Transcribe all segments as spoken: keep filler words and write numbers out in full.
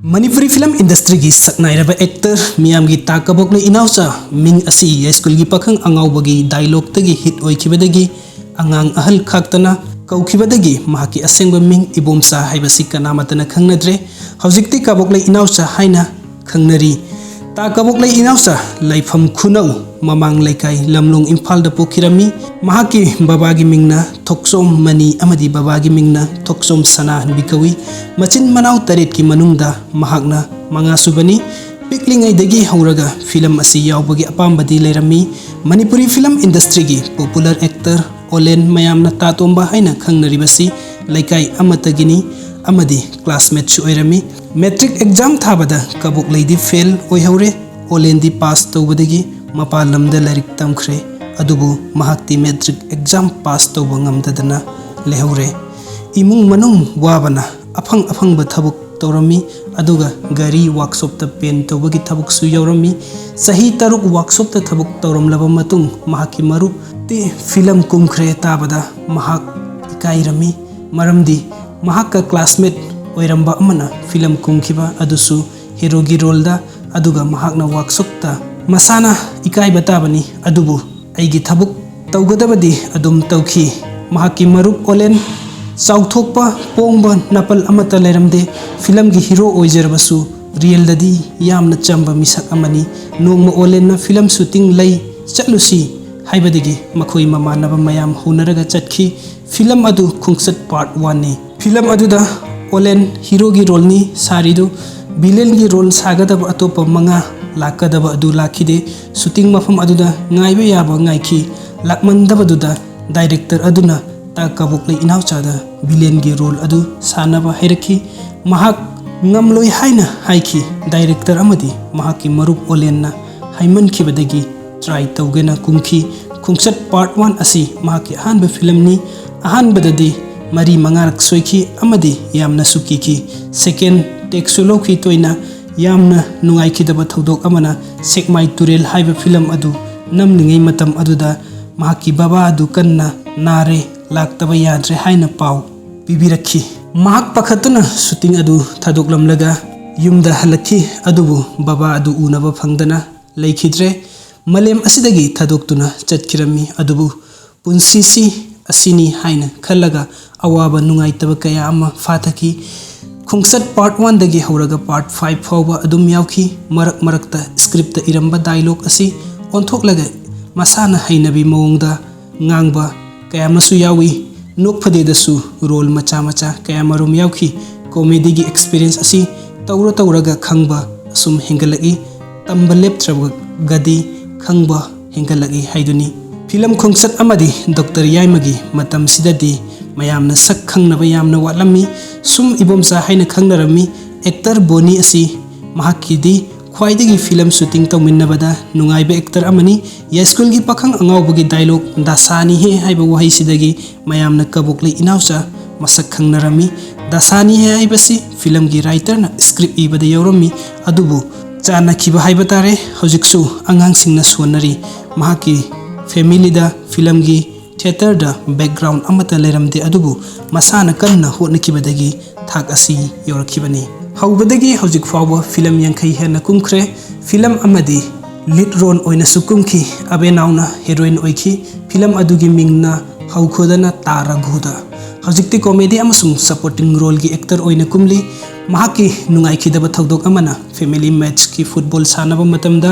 Manipuri film ꯏꯟꯗꯁꯇ꯭ꯔꯤꯒꯤ ꯁꯛꯅꯥꯏꯔꯕ actor ꯃꯤꯌꯥꯝꯒꯤ "ꯇꯥ ꯀꯕꯣꯛꯂꯩ ꯏꯅꯥꯎꯆꯥ", ꯃꯤꯡ ꯑꯁꯤ ꯌꯥꯏꯁ꯭ꯀꯨꯜꯒꯤ ꯄꯥꯈꯪ ꯑꯉꯥꯎꯕꯒꯤ ꯗꯥꯏꯂꯣꯛꯇꯒꯤ ꯍꯤꯠ ꯑꯣꯏꯈꯤꯕꯗꯒꯤ ꯑꯉꯥꯡ ꯑꯍꯜ ꯈꯥꯛꯇꯅ ꯀꯧꯈꯤꯕꯗꯒꯤ ꯃꯍꯥꯛꯀꯤ ꯑꯁꯦꯡꯕ ꯃꯤꯡ ꯏꯕꯣꯝꯆꯥ ꯍꯥꯏꯕꯁꯤ ꯀꯅꯥꯃꯠꯇꯅ ꯈꯪꯅꯗ꯭ꯔꯦ꯫ ꯍꯧꯖꯤꯛꯇꯤ ꯀꯕꯣꯛꯂꯩ ꯏꯅꯥꯎꯆꯥ ꯍꯥꯏꯅ ꯈꯪꯅꯔꯤ꯫ "ꯇꯥ ꯀꯕꯣꯛꯂꯩ ꯏꯅꯥꯎꯆꯥ", ꯂꯩꯐꯝ ꯈꯨꯅꯧ, ꯃꯃꯥꯡ ꯂꯩꯀꯥꯏ, ꯂꯝꯂꯣꯡ, ꯏꯝꯐꯥꯜꯗ ꯄꯣꯛꯈꯤꯔꯝꯃꯤ꯫ ꯃꯍꯥꯛꯀꯤ ꯕꯕꯥꯒꯤ ꯃꯤꯡꯅ ꯊꯣꯛꯆꯣꯝ ꯃꯅꯤ ꯑꯃꯗꯤ ꯕꯕꯥꯒꯤ ꯃꯤꯡꯅ ꯊꯣꯛꯆꯣꯝ ꯁꯅꯥꯍꯟꯕꯤ ꯀꯧꯏ꯫ ꯃꯆꯤꯟ ꯃꯅꯥꯎ ꯇꯔꯦꯠꯀꯤ ꯃꯅꯨꯡꯗ ꯃꯍꯥꯛꯅ ꯃꯉꯥꯁꯨꯕꯅꯤ꯫ ꯄꯤꯛꯂꯤꯉꯩꯗꯒꯤ ꯍꯧꯔꯒ ꯐꯤꯂꯝ ꯑꯁꯤ ꯌꯥꯎꯕꯒꯤ ꯑꯄꯥꯝꯕꯗꯤ ꯂꯩꯔꯝꯃꯤ꯫ ꯃꯅꯤꯄꯨꯔꯤ ꯐꯤꯂꯝ ꯏꯟꯗꯁꯇ꯭ꯔꯤꯒꯤ ꯄꯣꯄꯨꯂꯔ ꯑꯦꯛꯇꯔ ꯑꯣꯂꯦꯟ, ꯃꯌꯥꯝꯅ ꯇꯥ ꯇꯣꯝꯕ ꯍꯥꯏꯅ ꯈꯪꯅꯔꯤꯕꯁꯤ ꯂꯩꯀꯥꯏ ꯑꯃꯠꯇꯒꯤꯅꯤ ꯑꯃꯗꯤ ꯀ꯭ꯂꯥꯁꯃꯦꯠꯁꯨ ꯑꯣꯏꯔꯝꯃꯤ꯫ ꯃꯦꯇ꯭ꯔꯤꯛ ꯑꯦꯛꯖꯥꯝ ꯊꯥꯕꯗ ꯀꯕꯣꯛꯂꯩꯗꯤ ꯐꯦꯜ ꯑꯣꯏꯍꯧꯔꯦ꯫ ꯑꯣꯂꯦꯟꯗꯤ ꯄꯥꯁ ꯇꯧꯕꯗꯒꯤ ꯃꯄꯥꯟ ꯂꯝꯗ ꯂꯥꯏꯔꯤꯛ ꯇꯝꯈ꯭ꯔꯦ꯫ ꯑꯗꯨꯕꯨ ꯃꯍꯥꯛꯇꯤ ꯃꯦꯇ꯭ꯔꯤꯛ ꯑꯦꯛꯖꯥꯝ ꯄꯥꯁ ꯇꯧꯕ ꯉꯝꯗꯗꯅ ꯂꯩꯍꯧꯔꯦ꯫ ꯏꯃꯨꯡ ꯃꯅꯨꯡ ꯋꯥꯕꯅ ꯑꯐꯪ ꯑꯐꯪꯕ ꯊꯕꯛ ꯇꯧꯔꯝꯃꯤ꯫ ꯑꯗꯨꯒ ꯒꯥꯔꯤ ꯋꯥꯛꯁꯣꯞꯇ ꯄꯦꯟ ꯇꯧꯕꯒꯤ ꯊꯕꯛꯁꯨ ꯌꯥꯎꯔꯝꯃꯤ꯫ ꯆꯍꯤ ꯇꯔꯨꯛ ꯋꯥꯛꯁꯣꯞꯇ ꯊꯕꯛ ꯇꯧꯔꯝꯂꯕ ꯃꯇꯨꯡ ꯃꯍꯥꯛꯀꯤ ꯃꯔꯨꯞꯇꯤ ꯐꯤꯂꯝ ꯀꯨꯝꯈ꯭ꯔꯦ ꯇꯥꯕꯗ ꯃꯍꯥꯛ ꯏꯀꯥꯏꯔꯝꯃꯤ꯫ ꯃꯔꯝꯗꯤ ꯃꯍꯥꯛꯀ ꯀ꯭ꯂꯥꯁꯃꯦꯠ ꯑꯣꯏꯔꯝꯕ ꯑꯃꯅ ꯐꯤꯂꯝ ꯀꯨꯝꯈꯤꯕ ꯑꯗꯨꯁꯨ ꯍꯦꯔꯣꯒꯤ ꯔꯣꯜꯗ, ꯑꯗꯨꯒ ꯃꯍꯥꯛꯅ ꯋꯥꯛꯁꯣꯞꯇ ꯃꯁꯥꯅ ꯏꯀꯥꯏꯕ ꯇꯥꯕꯅꯤ꯫ ꯑꯗꯨꯕꯨ ꯑꯩꯒꯤ ꯊꯕꯛ ꯇꯧꯒꯗꯕꯗꯤ ꯑꯗꯨꯝ ꯇꯧꯈꯤ꯫ ꯃꯍꯥꯛꯀꯤ ꯃꯔꯨꯞ ꯑꯣꯂꯦꯟ ꯆꯥꯎꯊꯣꯛꯄ ꯄꯣꯡꯕ ꯅꯥꯄꯜ ꯑꯃꯠꯇ ꯂꯩꯔꯝꯗꯦ꯫ ꯐꯤꯂꯝꯒꯤ ꯍꯤꯔꯣ ꯑꯣꯏꯖꯔꯕꯁꯨ ꯔꯤꯌꯦꯜꯗꯗꯤ ꯌꯥꯝꯅ ꯆꯝꯕ ꯃꯤꯁꯛ ꯑꯃꯅꯤ꯫ ꯅꯣꯡꯃ ꯑꯣꯂꯦꯟꯅ ꯐꯤꯂꯝ ꯁꯨꯇꯤꯡ ꯂꯩ, ꯆꯠꯂꯨꯁꯤ ꯍꯥꯏꯕꯗꯒꯤ ꯃꯈꯣꯏ ꯃꯃꯥꯟꯅꯕ ꯃꯌꯥꯝ ꯍꯧꯅꯔꯒ ꯆꯠꯈꯤ꯫ ꯐꯤꯂꯝ ꯑꯗꯨ ꯈꯣꯡꯆꯠ ꯄꯥꯔꯠ ꯋꯥꯟꯅꯤ꯫ ꯐꯤꯂꯝ ꯑꯗꯨꯗ ꯑꯣꯂꯦꯟ ꯍꯤꯔꯣꯒꯤ ꯔꯣꯜꯅꯤ ꯁꯥꯔꯤꯗꯨ꯫ ꯚꯤꯂꯦꯟꯒꯤ ꯔꯣꯜ ꯁꯥꯒꯗꯕ ꯑꯇꯣꯞꯄ ꯃꯉꯥ ꯂꯥꯛꯀꯗꯕ ꯑꯗꯨ ꯂꯥꯛꯈꯤꯗꯦ꯫ ꯁꯨꯇꯤꯡ ꯃꯐꯝ ꯑꯗꯨꯗ ꯉꯥꯏꯕ ꯌꯥꯕ ꯉꯥꯏꯈꯤ꯫ ꯂꯥꯛꯃꯟꯗꯕꯗꯨꯗ ꯗꯥꯏꯔꯦꯛꯇꯔ ꯑꯗꯨꯅ ꯇꯥ ꯀꯕꯣꯛꯂꯩ ꯏꯅꯥꯎꯆꯥꯗ ꯚꯤꯂꯦꯟꯒꯤ ꯔꯣꯜ ꯑꯗꯨ ꯁꯥꯅꯕ ꯍꯥꯏꯔꯛꯈꯤ꯫ ꯃꯍꯥꯛ ꯉꯝꯂꯣꯏ ꯍꯥꯏꯅ ꯍꯥꯏꯈꯤ꯫ ꯗꯥꯏꯔꯦꯛꯇꯔ ꯑꯃꯗꯤ ꯃꯍꯥꯛꯀꯤ ꯃꯔꯨꯞ ꯑꯣꯂꯦꯟꯅ ꯍꯥꯏꯃꯟꯈꯤꯕꯗꯒꯤ ꯇ꯭ꯔꯥꯏ ꯇꯧꯒꯦꯅ ꯀꯨꯝꯈꯤ꯫ ꯈꯣꯡꯆꯠ ꯄꯥꯔꯠ ꯋꯥꯟ ꯑꯁꯤ ꯃꯍꯥꯛꯀꯤ ꯑꯍꯥꯟꯕ ꯐꯤꯂꯝꯅꯤ꯫ ꯑꯍꯥꯟꯕꯗꯗꯤ ꯃꯔꯤ ꯃꯉꯥꯔꯛ ꯁꯣꯏꯈꯤ ꯑꯃꯗꯤ ꯌꯥꯝꯅꯁꯨ ꯀꯤꯈꯤ꯫ ꯁꯦꯀꯦꯟ ꯇꯦꯛꯁꯨ ꯂꯧꯈꯤ ꯇꯣꯏꯅ꯫ ꯌꯥꯝꯅ ꯅꯨꯡꯉꯥꯏꯈꯤꯗꯕ ꯊꯧꯗꯣꯛ ꯑꯃꯅ ꯁꯦꯛꯃꯥꯏ ꯇꯨꯔꯦꯜ ꯍꯥꯏꯕ ꯐꯤꯂꯝ ꯑꯗꯨ ꯅꯝꯂꯤꯉꯩ ꯃꯇꯝ ꯑꯗꯨꯗ ꯃꯍꯥꯛꯀꯤ ꯕꯕꯥ ꯑꯗꯨ ꯀꯟꯅ ꯅꯥꯔꯦ, ꯂꯥꯛꯇꯕ ꯌꯥꯗ꯭ꯔꯦ ꯍꯥꯏꯅ ꯄꯥꯎ ꯄꯤꯕꯤꯔꯛꯈꯤ꯫ ꯃꯍꯥꯛ ꯄꯥꯈꯠꯇꯨꯅ ꯁꯨꯇꯤꯡ ꯑꯗꯨ ꯊꯥꯗꯣꯛꯂꯝꯂꯒ ꯌꯨꯝꯗ ꯍꯜꯂꯛꯈꯤ, ꯑꯗꯨꯕꯨ ꯕꯕꯥ ꯑꯗꯨ ꯎꯅꯕ ꯐꯪꯗꯅ ꯂꯩꯈꯤꯗ꯭ꯔꯦ꯫ ꯃꯥꯂꯦꯝ ꯑꯁꯤꯗꯒꯤ ꯊꯥꯗꯣꯛꯇꯨꯅ ꯆꯠꯈꯤꯔꯝꯃꯤ꯫ ꯑꯗꯨꯕꯨ ꯄꯨꯟꯁꯤꯁꯤ ꯑꯁꯤꯅꯤ ꯍꯥꯏꯅ ꯈꯜꯂꯒ ꯑꯋꯥꯕ ꯅꯨꯡꯉꯥꯏꯇꯕ ꯀꯌꯥ ꯑꯃ ꯐꯥꯊꯈꯤ꯫ ꯈꯣꯡꯆꯠ part one ꯗꯒꯤ ꯍꯧꯔꯒ part five ꯐꯥꯎꯕ ꯑꯗꯨꯝ ꯌꯥꯎꯈꯤ꯫ ꯃꯔꯛ ꯃꯔꯛꯇ script ꯇ ꯏꯔꯝꯕ dialogue ꯑꯁꯤ ꯑꯣꯟꯊꯣꯛꯂꯒ ꯃꯁꯥꯅ ꯍꯩꯅꯕꯤ ꯃꯑꯣꯡꯗ ꯉꯥꯡꯕ ꯀꯌꯥ ꯑꯃꯁꯨ ꯌꯥꯎꯏ꯫ ꯅꯣꯛ ꯐꯗꯦꯗꯁꯨ role ꯃꯆꯥ ꯃꯆꯥ ꯀꯌꯥ ꯃꯔꯨꯝ ꯌꯥꯎꯈꯤ꯫ Comedy ꯒꯤ experience ꯑꯁꯤ ꯇꯧꯔ ꯇꯧꯔꯒ ꯈꯪꯕ ꯑꯁꯨꯝ ꯍꯦꯟꯒꯠꯂꯛꯏ꯫ ꯇꯝꯕ ꯂꯦꯞꯇ꯭ꯔꯕꯒꯗꯤ ꯈꯪꯕ ꯍꯦꯟꯒꯠꯂꯛꯏ ꯍꯥꯏꯗꯨꯅꯤ꯫ ꯐꯤꯂꯝ ꯈꯣꯡꯆꯠ ꯑꯃꯗꯤ ꯗꯣꯛꯇꯔ ꯌꯥꯏꯃꯒꯤ ꯃꯇꯝꯁꯤꯗꯗꯤ ꯃꯌꯥꯝꯅ ꯁꯛ ꯈꯪꯅꯕ ꯌꯥꯝꯅ ꯋꯥꯠꯂꯝꯃꯤ꯫ ꯁꯨꯝ ꯏꯕꯣꯝꯆꯥ ꯍꯥꯏꯅ ꯈꯪꯅꯔꯝꯃꯤ꯫ Actor ꯕꯣꯅꯤ ꯑꯁꯤ ꯃꯍꯥꯛꯀꯤꯗꯤ ꯈ꯭ꯋꯥꯏꯗꯒꯤ ꯐꯤꯂꯝ shooting ꯇꯧꯃꯤꯟꯅꯕꯗ ꯅꯨꯡꯉꯥꯏꯕ actor ꯑꯃꯅꯤ꯫ ꯌꯥꯏꯁ꯭ꯀꯨꯜꯒꯤ ꯄꯥꯈꯪ ꯑꯉꯥꯎꯕꯒꯤ dialogue "ꯗꯥꯁꯥꯅꯤꯍꯦ" ꯍꯥꯏꯕ ꯋꯥꯍꯩꯁꯤꯗꯒꯤ ꯃꯌꯥꯝꯅ "ꯀꯕꯣꯛꯂꯩ ꯏꯅꯥꯎꯆꯥ" ꯃꯁꯛ ꯈꯪꯅꯔꯝꯃꯤ꯫ "ꯗꯥꯁꯥꯅꯤꯍꯦ" ꯍꯥꯏꯕꯁꯤ ꯐꯤꯂꯝꯒꯤ writer ꯅ script ꯏꯕꯗ ꯌꯥꯎꯔꯝꯃꯤ, ꯑꯗꯨꯕꯨ ꯆꯥꯟꯅꯈꯤꯕ ꯍꯥꯏꯕ ꯇꯥꯔꯦ꯫ ꯍꯧꯖꯤꯛꯁꯨ ꯑꯉꯥꯡꯁꯤꯡꯅ ꯁꯣꯟꯅꯔꯤ꯫ ꯃꯍꯥꯛꯀꯤ family ꯗ ꯐꯤꯂꯝꯒꯤ theatre ꯗ background ꯑꯃꯠꯇ ꯂꯩꯔꯝꯗꯦ, ꯑꯗꯨꯕꯨ ꯃꯁꯥꯅ ꯀꯟꯅ ꯍꯣꯠꯅꯈꯤꯕꯗꯒꯤ ꯊꯥꯛ ꯑꯁꯤ ꯌꯧꯔꯛꯈꯤꯕꯅꯤ꯫ ꯍꯧꯕꯗꯒꯤ ꯍꯧꯖꯤꯛ ꯐꯥꯎꯕ ꯐꯤꯂꯝ ꯌꯥꯡꯈꯩ ꯍꯦꯟꯅ ꯀꯨꯝꯈ꯭ꯔꯦ꯫ ꯐꯤꯂꯝ ꯑꯃꯗꯤ lead role ꯑꯣꯏꯅꯁꯨ ꯀꯨꯝꯈꯤ꯫ ꯑꯕꯦꯅꯥꯎꯅ heroine ꯑꯣꯏꯈꯤ꯫ ꯐꯤꯂꯝ ꯑꯗꯨꯒꯤ ꯃꯤꯡꯅ "ꯍꯧꯈꯣꯗꯅ ꯇꯥ ꯔꯘꯨꯗ"꯫ ꯍꯧꯖꯤꯛꯇꯤ comedy ꯑꯃꯁꯨꯡ supporting role ꯒꯤ actor ꯑꯣꯏꯅ ꯀꯨꯝꯂꯤ꯫ ꯃꯍꯥꯛꯀꯤ ꯅꯨꯡꯉꯥꯏꯈꯤꯗꯕ ꯊꯧꯗꯣꯛ ꯑꯃꯅ family match ꯀꯤ football ꯁꯥꯟꯅꯕ ꯃꯇꯝꯗ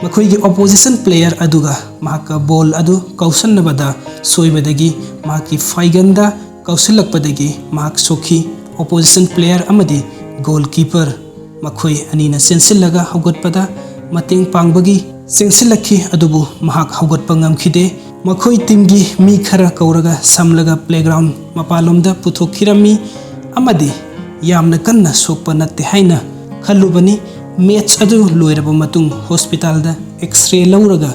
ꯃꯈꯣꯏꯒꯤ opposition player ꯑꯗꯨꯒ ꯃꯍꯥꯛꯀ ball ꯑꯗꯨ ꯀꯥꯎꯁꯟꯅꯕꯗ ꯁꯣꯏꯕꯗꯒꯤ ꯃꯍꯥꯛꯀꯤ ꯐꯥꯏꯒꯟꯗ ꯀꯥꯎꯁꯤꯜꯂꯛꯄꯗꯒꯤ ꯃꯍꯥꯛ ꯁꯣꯛꯈꯤ꯫ Opposition player ꯑꯃꯗꯤ goalkeeper ꯃꯈꯣꯏ ꯑꯅꯤꯅ ꯆꯦꯟꯁꯤꯜꯂꯒ ꯍꯧꯒꯠꯄꯗ ꯃꯇꯦꯡ ꯄꯥꯡꯕꯒꯤ ꯆꯦꯟꯁꯤꯜꯂꯛꯈꯤ, ꯑꯗꯨꯕꯨ ꯃꯍꯥꯛ ꯍꯧꯒꯠꯄ ꯉꯝꯈꯤꯗꯦ꯫ ꯃꯈꯣꯏ team ꯒꯤ ꯃꯤ ꯈꯔ ꯀꯧꯔꯒ ꯁꯝꯂꯒ playground ꯃꯄꯥꯟꯂꯣꯝꯗ ꯄꯨꯊꯣꯛꯈꯤꯔꯝꯃꯤ ꯑꯃꯗꯤ ꯌꯥꯝꯅ ꯀꯟꯅ ꯁꯣꯛꯄ ꯅꯠꯇꯦ ꯍꯥꯏꯅ ꯈꯜꯂꯨꯕꯅꯤ꯫ Match ꯑꯗꯨ ꯂꯣꯏꯔꯕ ꯃꯇꯨꯡ hospital ꯗ X-ray ꯂꯧꯔꯒ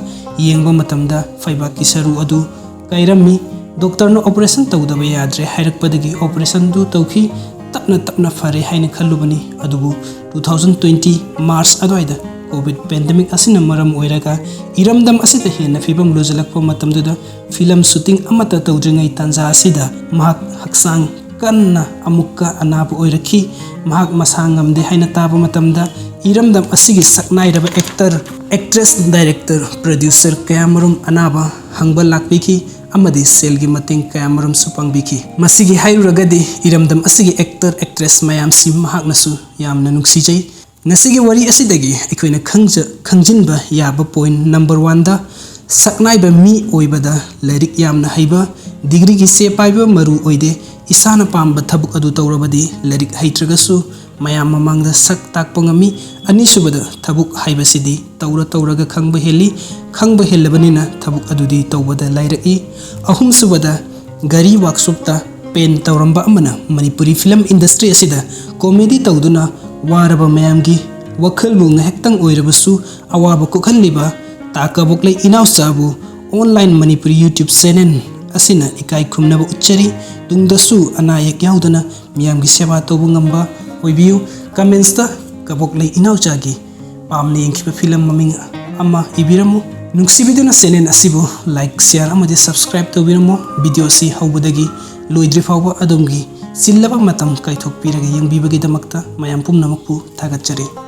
ꯌꯦꯡꯕ ꯃꯇꯝꯗ ꯐꯩꯕꯥꯛꯀꯤ ꯁꯔꯨ ꯑꯗꯨ ꯀꯥꯏꯔꯝꯃꯤ꯫ Doctor ꯅ operation ꯇꯧꯗꯕ ꯌꯥꯗ꯭ꯔꯦ ꯍꯥꯏꯔꯛꯄꯗꯒꯤ operation ꯗꯨ ꯇꯧꯈꯤ꯫ ꯇꯞꯅ ꯇꯞꯅ ꯐꯔꯦ ꯍꯥꯏꯅ ꯈꯜꯂꯨꯕꯅꯤ, ꯑꯗꯨꯕꯨ two thousand twenty March ꯑꯗꯨꯋꯥꯏꯗ COVID pandemic ꯑꯁꯤꯅ ꯃꯔꯝ ꯑꯣꯏꯔꯒ ꯏꯔꯝꯗꯝ ꯑꯁꯤꯗ ꯍꯦꯟꯅ ꯐꯤꯕꯝ ꯂꯨꯖꯜꯂꯛꯄ ꯃꯇꯝꯗꯨꯗ ꯐꯤꯂꯝ shooting ꯑꯃꯠꯇ ꯇꯧꯗ꯭ꯔꯤꯉꯩ ꯇꯥꯟꯖꯥ ꯑꯁꯤꯗ ꯃꯍꯥꯛ ꯍꯛꯆꯥꯡ ꯀꯟꯅ ꯑꯃꯨꯛꯀ ꯑꯅꯥꯕ ꯑꯣꯏꯔꯛꯈꯤ꯫ ꯃꯍꯥꯛ ꯃꯁꯥ ꯉꯝꯗꯦ ꯍꯥꯏꯅ ꯇꯥꯕ ꯃꯇꯝꯗ ꯏꯔꯝꯗꯝ ꯑꯁꯤꯒꯤ ꯁꯛꯅꯥꯏꯔꯕ actor, actress, director, producer ꯀꯌꯥꯃꯔꯨꯝ ꯑꯅꯥꯕ ꯍꯪꯕ ꯂꯥꯛꯄꯤꯈꯤ ꯑꯃꯗꯤ ꯁꯦꯜꯒꯤ ꯃꯇꯦꯡ ꯀꯌꯥꯃꯔꯨꯝꯁꯨ ꯄꯥꯡꯕꯤꯈꯤ꯫ ꯃꯁꯤꯒꯤ ꯍꯥꯏꯔꯨꯔꯒꯗꯤ ꯏꯔꯝꯗꯝ ꯑꯁꯤꯒꯤ actor, actress ꯃꯌꯥꯝꯁꯤ ꯃꯍꯥꯛꯅꯁꯨ ꯌꯥꯝꯅ ꯅꯨꯡꯁꯤꯖꯩ꯫ ꯉꯁꯤꯒꯤ ꯋꯥꯔꯤ ꯑꯁꯤꯗꯒꯤ ꯑꯩꯈꯣꯏꯅ ꯈꯪꯖ-, ꯈꯪꯖꯤꯟꯕ ꯌꯥꯕ point number one ꯗ, ꯁꯛꯅꯥꯏꯕ ꯃꯤ ꯑꯣꯏꯕꯗ ꯂꯥꯏꯔꯤꯛ ꯌꯥꯝꯅ ꯍꯩꯕ, degree ꯒꯤ ꯆꯦ ꯄꯥꯏꯕ ꯃꯔꯨ ꯑꯣꯏꯗꯦ, ꯏꯁꯥꯅ ꯄꯥꯝꯕ ꯊꯕꯛ ꯑꯗꯨ ꯇꯧꯔꯕꯗꯤ ꯂꯥꯏꯔꯤꯛ ꯍꯩꯇ꯭ꯔꯒꯁꯨ ꯃꯌꯥꯝ ꯃꯃꯥꯡꯗ ꯁꯛ ꯇꯥꯛꯄ ꯉꯝꯃꯤ꯫ ꯑꯅꯤꯁꯨꯕꯗ, ꯊꯕꯛ ꯍꯥꯏꯕꯁꯤꯗꯤ ꯇꯧꯔ ꯇꯧꯔꯒ ꯈꯪꯕ ꯍꯦꯜꯂꯤ, ꯈꯪꯕ ꯍꯦꯜꯂꯕꯅꯤꯅ ꯊꯕꯛ ꯑꯗꯨꯗꯤ ꯇꯧꯕꯗ ꯂꯥꯏꯔꯛꯏ꯫ ꯑꯍꯨꯝꯁꯨꯕꯗ, ꯒꯥꯔꯤ workshop ꯇ paint ꯇꯧꯔꯝꯕ ꯑꯃꯅ ꯃꯅꯤꯄꯨꯔꯤ film industry ꯑꯁꯤꯗ comedy ꯇꯧꯗꯨꯅ ꯋꯥꯔꯕ ꯃꯌꯥꯝꯒꯤ ꯋꯥꯈꯜꯕꯨ ꯉꯥꯏꯍꯥꯛꯇꯪ ꯑꯣꯏꯔꯕꯁꯨ ꯑꯋꯥꯕ ꯀꯣꯛꯍꯜꯂꯤꯕ ꯇꯥ ꯀꯕꯣꯛꯂꯩ ꯏꯅꯥꯎꯆꯥꯕꯨ online ꯃꯅꯤꯄꯨꯔꯤ YouTube channel ꯑꯁꯤꯅ ꯏꯀꯥꯏ ꯈꯨꯝꯅꯕ ꯎꯠꯆꯔꯤ꯫ ꯇꯨꯡꯗꯁꯨ ꯑꯅꯥ ꯑꯌꯦꯛ ꯌꯥꯎꯗꯅ ꯃꯤꯌꯥꯝꯒꯤ ꯁꯦꯕꯥ ꯇꯧꯕ ꯉꯝꯕ ꯑꯣꯏꯕꯤꯌꯨ꯫ Comments ꯇ ꯀꯕꯣꯛꯂꯩ ꯏꯅꯥꯎꯆꯥꯒꯤ ꯄꯥꯝꯅ ꯌꯦꯡꯈꯤꯕ film ꯃꯃꯤꯡ ꯑꯃ ꯏꯕꯤꯔꯝꯃꯨ꯫ ꯅꯨꯡꯁꯤꯕꯤꯗꯨꯅ channel ꯑꯁꯤꯕꯨ like, share ꯑꯃꯗꯤ subscribe ꯇꯧꯕꯤꯔꯝꯃꯨ꯫ Video ꯑꯁꯤ ꯍꯧꯕꯗꯒꯤ ꯂꯣꯏꯗ꯭ꯔꯤ ꯐꯥꯎꯕ ꯑꯗꯣꯝꯒꯤ ꯆꯤꯜꯂꯕ ꯃꯇꯝ ꯀꯥꯏꯊꯣꯛꯄꯤꯔꯒ ꯌꯦꯡꯕꯤꯕꯒꯤꯗꯃꯛꯇ ꯃꯌꯥꯝ ꯄꯨꯝꯅꯃꯛꯄꯨ ꯊꯥꯒꯠꯆꯔꯤ꯫